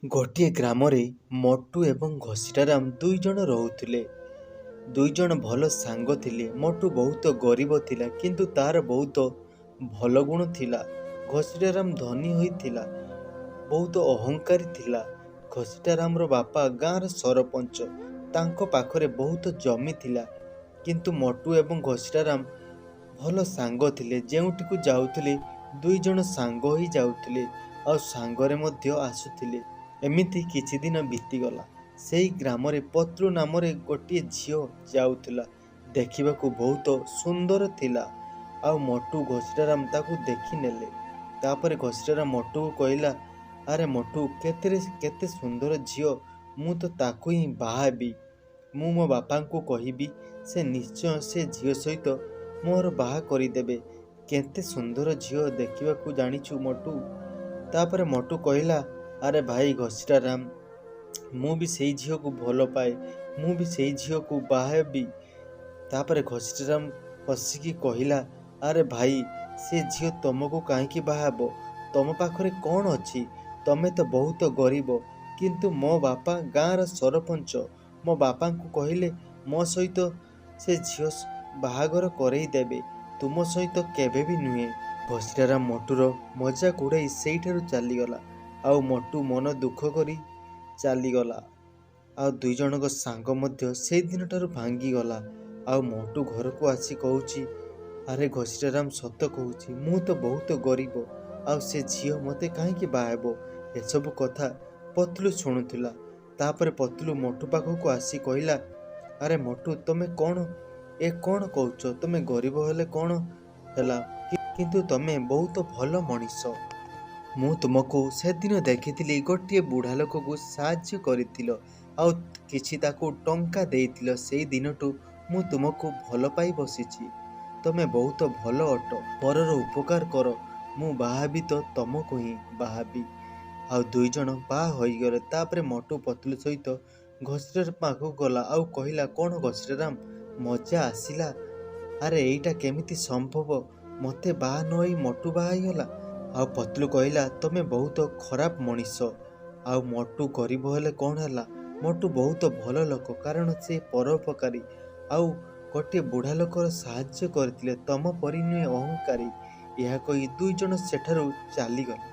ଗୋଟିଏ ଗ୍ରାମରେ ମୋଟୁ ଏବଂ ଘସିଟାରାମ ଦୁଇଜଣ ରହୁଥିଲେ। ଦୁଇଜଣ ଭଲ ସାଙ୍ଗ ଥିଲେ। ମୋଟୁ ବହୁତ ଗରିବ ଥିଲା, କିନ୍ତୁ ତାର ବହୁତ ଭଲ ଗୁଣ ଥିଲା। ଘସିଟାରାମ ଧନୀ ହୋଇଥିଲା, ବହୁତ ଅହଙ୍କାରୀ ଥିଲା। ଘସିଟାରାମର ବାପା ଗାଁର ସରପଞ୍ଚ, ତାଙ୍କ ପାଖରେ ବହୁତ ଜମି ଥିଲା। କିନ୍ତୁ ମୋଟୁ ଏବଂ ଘସିଟାରାମ ଭଲ ସାଙ୍ଗ ଥିଲେ। ଯେଉଁଠିକୁ ଯାଉଥିଲେ ଦୁଇଜଣ ସାଙ୍ଗ ହୋଇ ଯାଉଥିଲେ ଆଉ ସାଙ୍ଗରେ ମଧ୍ୟ ଆସୁଥିଲେ। ଏମିତି କିଛି ଦିନ ବିତିଗଲା। ସେଇ ଗ୍ରାମରେ ପତଲୁ ନାମରେ ଗୋଟିଏ ଝିଅ ଯାଉଥିଲା। ଦେଖିବାକୁ ବହୁତ ସୁନ୍ଦର ଥିଲା। ଆଉ ମୋଟୁ ଘସିଟାରାମ ତାକୁ ଦେଖିନେଲେ। ତାପରେ ଘସିଟାରାମ ମୋଟୁକୁ କହିଲା, ଆରେ ମୋଟୁ, କେତେ ସୁନ୍ଦର ଝିଅ, ମୁଁ ତ ତାକୁ ହିଁ ବାହା ହେବି। ମୁଁ ମୋ ବାପାଙ୍କୁ କହିବି, ସେ ନିଶ୍ଚୟ ସେ ଝିଅ ସହିତ ମୋର ବାହା କରିଦେବେ। କେତେ ସୁନ୍ଦର ଝିଅ ଦେଖିବାକୁ, ଜାଣିଛୁ ମୋଟୁ? ତାପରେ ମୋଟୁ କହିଲା, ଆରେ ଭାଇ ଘସିଟାରାମ, ମୁଁ ବି ସେଇ ଝିଅକୁ ଭଲ ପାଏ, ମୁଁ ବି ସେଇ ଝିଅକୁ ବାହା ହେବି। ତାପରେ ଘସିଟାରାମ ହସିକି କହିଲା, ଆରେ ଭାଇ, ସେ ଝିଅ ତମକୁ କାହିଁକି ବାହା ହେବ? ତମ ପାଖରେ କ'ଣ ଅଛି? ତମେ ତ ବହୁତ ଗରିବ। କିନ୍ତୁ ମୋ ବାପା ଗାଁର ସରପଞ୍ଚ, ମୋ ବାପାଙ୍କୁ କହିଲେ ମୋ ସହିତ ସେ ଝିଅ ବାହାଘର କରେଇ ଦେବେ, ତୁମ ସହିତ କେବେ ବି ନୁହେଁ। ଘସିଟାରାମ ମୋଟୁର ମଜାକ ଉଡ଼ାଇ ସେଇଠାରୁ ଚାଲିଗଲା। ଆଉ ମୋଟୁ ମନ ଦୁଃଖ କରି ଚାଲିଗଲା। ଆଉ ଦୁଇ ଜଣଙ୍କ ସାଙ୍ଗ ମଧ୍ୟ ସେଇଦିନଠାରୁ ଭାଙ୍ଗିଗଲା। ଆଉ ମୋଟୁ ଘରକୁ ଆସି କହୁଛି, ଆରେ ଘସିଟାରାମ, ସତ କହୁଛି, ମୁଁ ତ ବହୁତ ଗରିବ, ଆଉ ସେ ଝିଅ ମୋତେ କାହିଁକି ବାହା ହେବ? ଏସବୁ କଥା ପତଲୁ ଶୁଣୁଥିଲା। ତାପରେ ପତଲୁ ମୋଟୁ ପାଖକୁ ଆସି କହିଲା, ଆରେ ମୋଟୁ, ତମେ କ'ଣ ଏ କ'ଣ କହୁଛ? ତମେ ଗରିବ ହେଲେ କ'ଣ ହେଲା, କିନ୍ତୁ ତମେ ବହୁତ ଭଲ ମଣିଷ। ମୁଁ ତୁମକୁ ସେଦିନ ଦେଖିଥିଲି, ଗୋଟିଏ ବୁଢ଼ା ଲୋକକୁ ସାହାଯ୍ୟ କରିଥିଲ ଆଉ କିଛି ତାକୁ ଟଙ୍କା ଦେଇଥିଲ। ସେଇ ଦିନଠୁ ମୁଁ ତୁମକୁ ଭଲ ପାଇ ବସିଛି। ତମେ ବହୁତ ଭଲ ଅଟ, ପରର ଉପକାର କର। ମୁଁ ବାହା ହେବି ତ ତମକୁ ହିଁ ବାହା ହେବି। ଆଉ ଦୁଇ ଜଣ ବାହା ହୋଇଗଲେ। ତାପରେ ମୋଟୁ ପତଲୁ ସହିତ ଘସିଟାରାମ ପାଖକୁ ଗଲା ଆଉ କହିଲା, କ'ଣ ଘସିଟାରାମ, ମଜା ଆସିଲା? ଆରେ ଏଇଟା କେମିତି ସମ୍ଭବ? ମୋତେ ବାହା ନ ହୋଇ ମୋଟୁ ବାହା ହେଇଗଲା। ଆଉ ପତଲୁ କହିଲା, ତମେ ବହୁତ ଖରାପ ମଣିଷ। ଆଉ ମୋଟୁ ଗରିବ ହେଲେ କ'ଣ ହେଲା, ମୋଟୁ ବହୁତ ଭଲ ଲୋକ, କାରଣ ସେ ପରୋପକାରୀ ଆଉ ଗୋଟିଏ ବୁଢ଼ା ଲୋକର ସାହାଯ୍ୟ କରିଥିଲେ, ତମ ପରି ନୁହେଁ ଅହଙ୍କାରୀ। ଏହା କହି ଦୁଇ ଜଣ ସେଠାରୁ ଚାଲିଗଲେ।